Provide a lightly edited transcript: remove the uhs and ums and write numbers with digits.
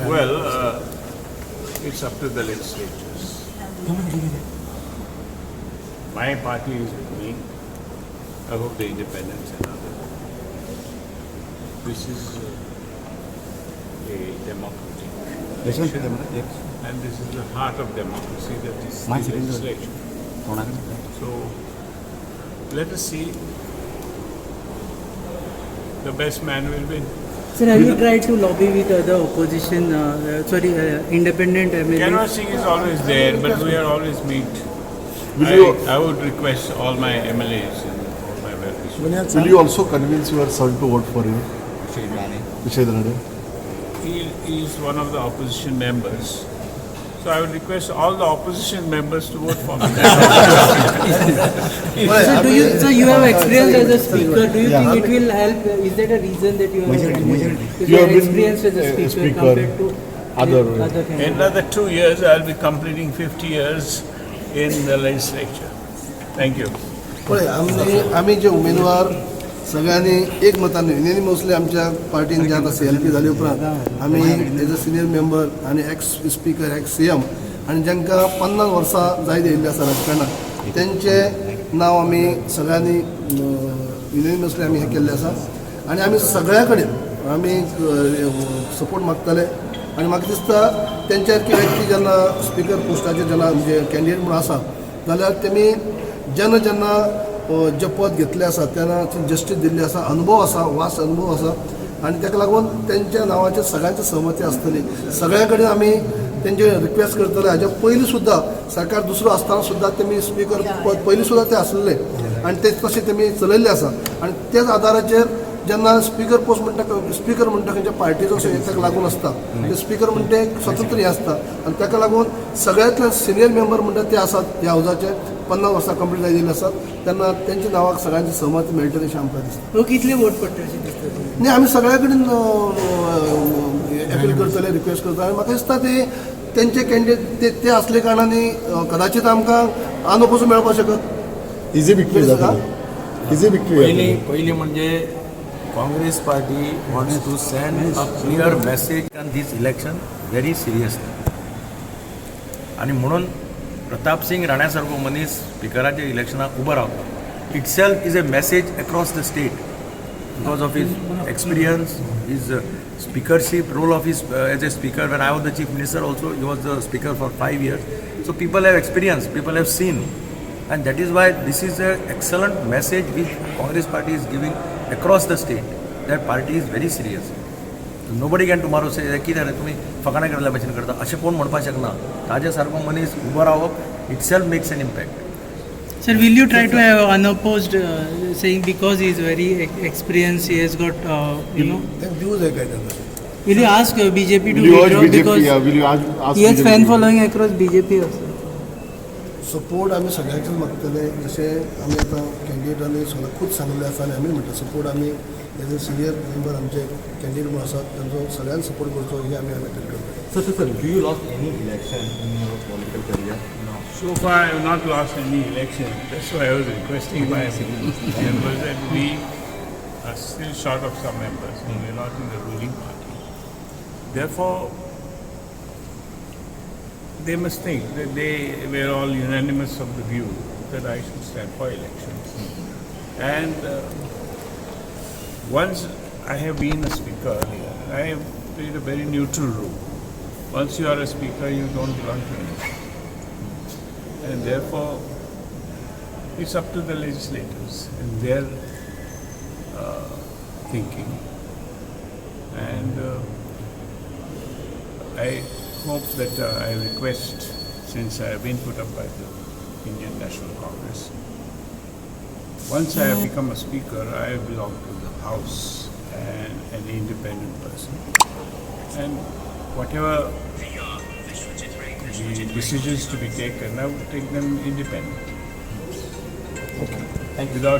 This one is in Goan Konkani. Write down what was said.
Well, it's up to the legislatures. My party is with me. I hope the independents and others. This is a democratic election, and this is the heart of democracy, that is the legislature. So, let us see. The best man will win. Sir, have you tried to lobby with other opposition, sorry, independent MLAs? Canvassing is always there, but we are always meet. Will I would request all my MLAs and all my well-wishers. Will you also convince your son to vote for you, Vishal Rane? He is one of the opposition members. So I would request all the opposition members to vote for me. Sir, do you, sir, you have experience as a speaker. Do you think it will help? Is that a reason that you are a candidate? Because You you have are been experienced as a a speaker speaker, compared to other In candidates. another 2 years, I'll be completing 50 years in the legislature. Thank you. पळय, आमी आमी जे उमेदवार सगळ्यांनी एक मतान युनिनिमसली आमच्या पार्टीन जे आतां सीएलपी जाले उपरांत आमी एज अ सिनियर मेंबर आनी ex speaker, ex CM आनी जांकां 50 वर्सां जायत येयल्ली आसा राजकारणात, तेंचें नांव आमी सगळ्यांनी युनिनिमसली आमी हें केल्लें आसा आनी आमी सगळ्या कडेन आमी सपोर्ट मागतले. आनी म्हाका दिसता तेंच्या सारकी व्यक्ती जेन्ना स्पिकर पोस्टाचेर जेन्ना म्हणजे कॅन्डिडेट म्हणून आसा जाल्यार तेमी जेन्ना जेन्ना जें पद घेतलें आसा तेन्ना जस्टीस दिल्ली आसा, अनुभव आसा, वास्ट अनुभव आसा आनी ताका लागून तेंच्या नांवाचेर सगळ्यांची सहमती आसतली. सगळ्या कडेन आमी तेंचे रिक्वेस्ट करतले. हाज्या पयलीं सुद्दां सरकार दुसरो आसतना सुद्दां तेमी स्पिकर पद पयलीं सुद्दां ते आसलेले आनी ते तशें तेमी चलयल्लें आसा. आनी त्याच आदाराचेर जेन्ना स्पिकर पोस्ट म्हणटा, स्पिकर म्हणटा खंयच्या पार्टीचो असो ताका लागून आसता ते स्पिकर म्हणटा एक स्वतंत्र हें आसता आनी ताका लागून सगळ्यांतल्यान सिनियर मेंबर म्हणटा ते आसात ह्या हावजाचे, 50 वर्सां कंप्लीट जाल्ले आसात, तेन्ना तेंच्या नांवाक सगळ्यांची सहमती मेळटली अशें आमकां दिसता. हो, कितले वोट पडटले अशें दिसता तुमकां? न्ही, आमी सगळ्या कडेन अपील करतले, रिक्वेस्ट करतले आनी म्हाका दिसता ते तेंचे कॅन्डिडेट ते ते असले कारणांनी कदाचित आमकां अनओपोज मेळपाक शकत. इझी विक्ट्री जातली, इझी विक्ट्री. पयलीं पयलीं म्हणजे Congress Party wants to send a clear message on this election very seriously आनी म्हणून प्रताप सिंग राण्या सारको मनीस स्पिकराच्या इलेक्शनाक उबो रावता itself is a message across the state because of his experience, his speakership, role of his as a speaker. When I was the chief minister also, he was the speaker for 5 years. So people have experience, people have seen. And that is why this is an excellent message which Congress party is giving across the state. That party is very serious. So nobody can tomorrow say, कितें रे, तुमी फकाणां केल्ल्या भशेन करता, अशें कोण म्हणपाक शकना. ताजे सारको मनीस उबो रावप itself makes an impact. Sir, will you try to have unopposed, saying because he is very experienced, he has got, तांकां दिवं जाय काय तांकां. Will you ask BJP to Will you urge withdraw BJP? Because Yeah, will you ask he has BJP? Fan following across BJP also? Support आमी सगळ्यांचेच मागतले. जशें आमी आतां कॅन्डिडेटांनी सगळें खूब सांगलें आसा आनी आमी म्हणटा सपोर्ट आमी एज अ सिनियर मेंबर आमचे कॅन्डिडेट म्हणून आसात, तांचो सगळ्यांनी सपोर्ट करचो ही आमी आमी अपील करता. Sir, do you lost any election in your political career? So far, I have not lost any election. That's why I was requesting my members that we are still short of some members and we are not in the ruling party. Therefore, they must think that they were all unanimous of the view that I should stand for elections. And once I have been a speaker earlier, I have played a very neutral role. Once you are a speaker, you don't belong to anyone. And therefore, it's up to the legislators and their thinking. And I hope that I request, since I have been put up by the Indian National Congress, once I have become a speaker, I belong to the House and an independent person. And whatever the decisions to be taken, I would take them independently. Without